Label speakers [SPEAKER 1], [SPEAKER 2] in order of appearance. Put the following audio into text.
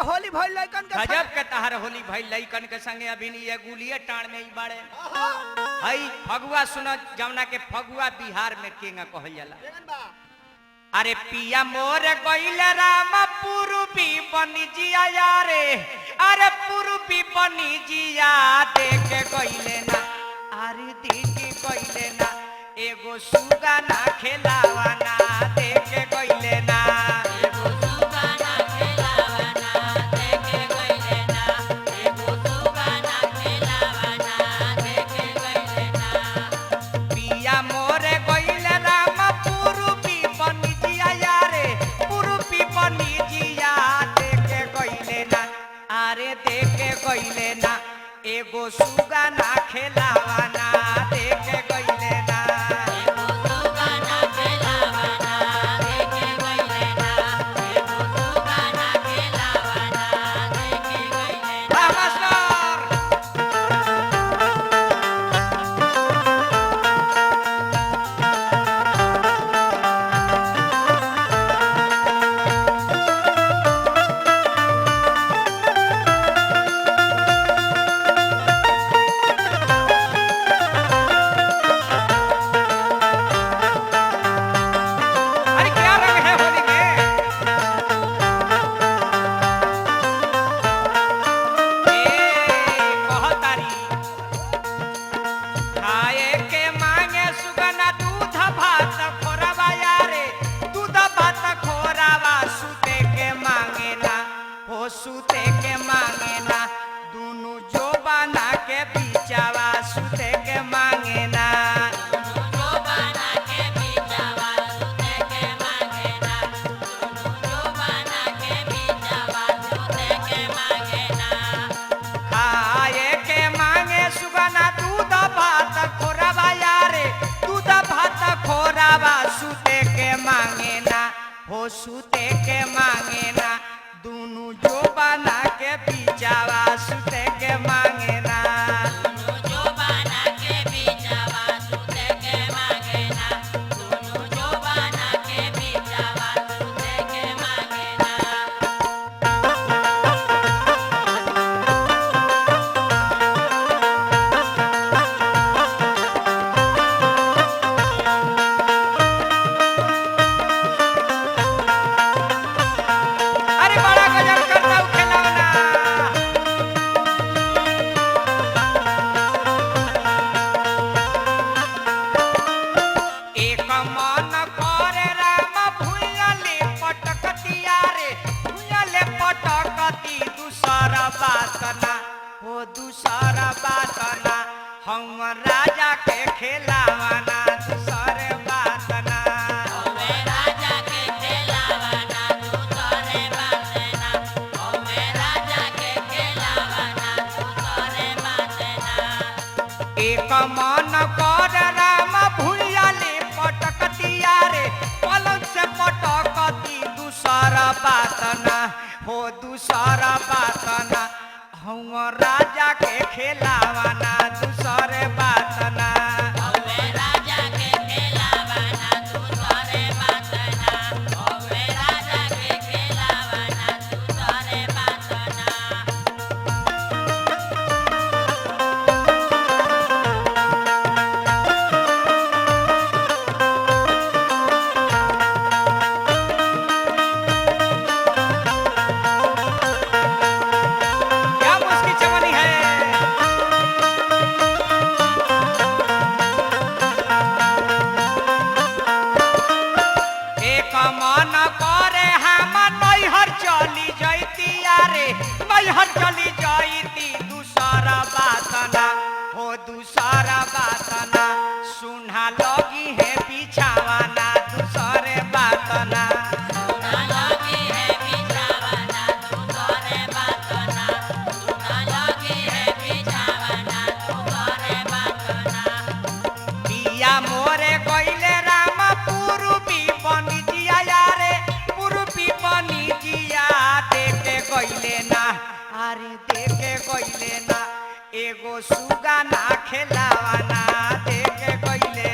[SPEAKER 1] होली भइल लइकन के
[SPEAKER 2] गजब के तहार होली भई लइकन के संगे अभी ये गुलिये टाण में ही बाड़े।
[SPEAKER 1] आहा,
[SPEAKER 2] हई फगुआ सुन, जवना के फगुआ बिहार में केंगा कहल जाला।
[SPEAKER 1] केहन बा?
[SPEAKER 2] अरे पिया मोर गइल राम पूर्वी बनी जिया यारे, अरे पूर्वी बनी जिया देख गइले ना, अरे देख गइले ना एगो सुगा ना खेलावाना देख गइले ना।
[SPEAKER 3] एगो सुगाना खेलावाना देखे गइले ना, एगो सुगाना खेलावाना देखे गइले ना।
[SPEAKER 2] पिया मोर गइल राम पूर्वी बनी जिया यारे, पूर्वी बनी जिया देख गइले ना, अरे देख गइले ना एगो सुगा ना खेलावाना देख गइले ना।
[SPEAKER 3] एगो सुगाना खेलावाना देखे गइले ना, एगो सुगाना खेलावाना देखे गइले ना।
[SPEAKER 2] वाह मास्टर। अरे क्या रंग है होली में। ए कहतारी खाए के मांगे सुगना दूध भात खोरावा यारे, दूध भात खोरावा सुते के मांगे ना, हो सुते के मांगे ना दुनु जो बना के बिचावा सुते के मांगे ना।
[SPEAKER 3] दुनु जोबाना के बिचावा सुते के मांगे ना, दुनु जोबाना के बिचावा सुते के मांगे ना।
[SPEAKER 2] खाए के मांगे सुगना दूध भात खोरावा यारे, दूध भात खोरावा सुते के मांगे ना, हो सुते के मांगे ना दुनु जो बना के बिचावा सुते के मांगे ना।
[SPEAKER 3] दुनु जोबाना के बिचावा सुते के मांगे ना, दुनु जोबाना के बिचावा सुते के मांगे ना।
[SPEAKER 2] अरे बड़ा गजब करता हूँ खिलौना। एक मन करे राम भुइयाले पटकतिया रे, भुइयाले पटकती दूसरा बात ना, हो दूसरा बात ना हम राजा के खेलावाना दूसर बात ना।
[SPEAKER 3] ओमे राजा के खेलावाना दूसरे बात ना, ओमे राजा के खेलावाना दूसरे बात ना।
[SPEAKER 2] एक मन कर राम भुइयाले पटकतिया रे, पलंग से पटकती दूसरा बात ना, हो दूसरा बात ना हम राजा के खेलावाना दूसरे बात ना।
[SPEAKER 3] ओमे राजा के खेलावाना दूसरे बात ना, ओमे राजा के खेलावाना दूसरे बात ना।
[SPEAKER 2] क्या मुश्किल चमनी है। एक मन करे हम नैहर चली जैती यारे, नैहर चली जैती दूसरा बात ना, हो दूसरा बात ना सुना लगी है बिछावाना दूसरे बात ना।
[SPEAKER 3] सुना लगी है बिछावाना दूसरे बात ना, सुना लगी है बिछावाना दूसरे बात ना।
[SPEAKER 2] पिया मोरे गइले राम पूर्वी बनी जिया यारे, पूर्वी बनी जिया देखे गइले ना, अरे देखे गइले ना एगो सुगा ना खेलावाना देखे गइले।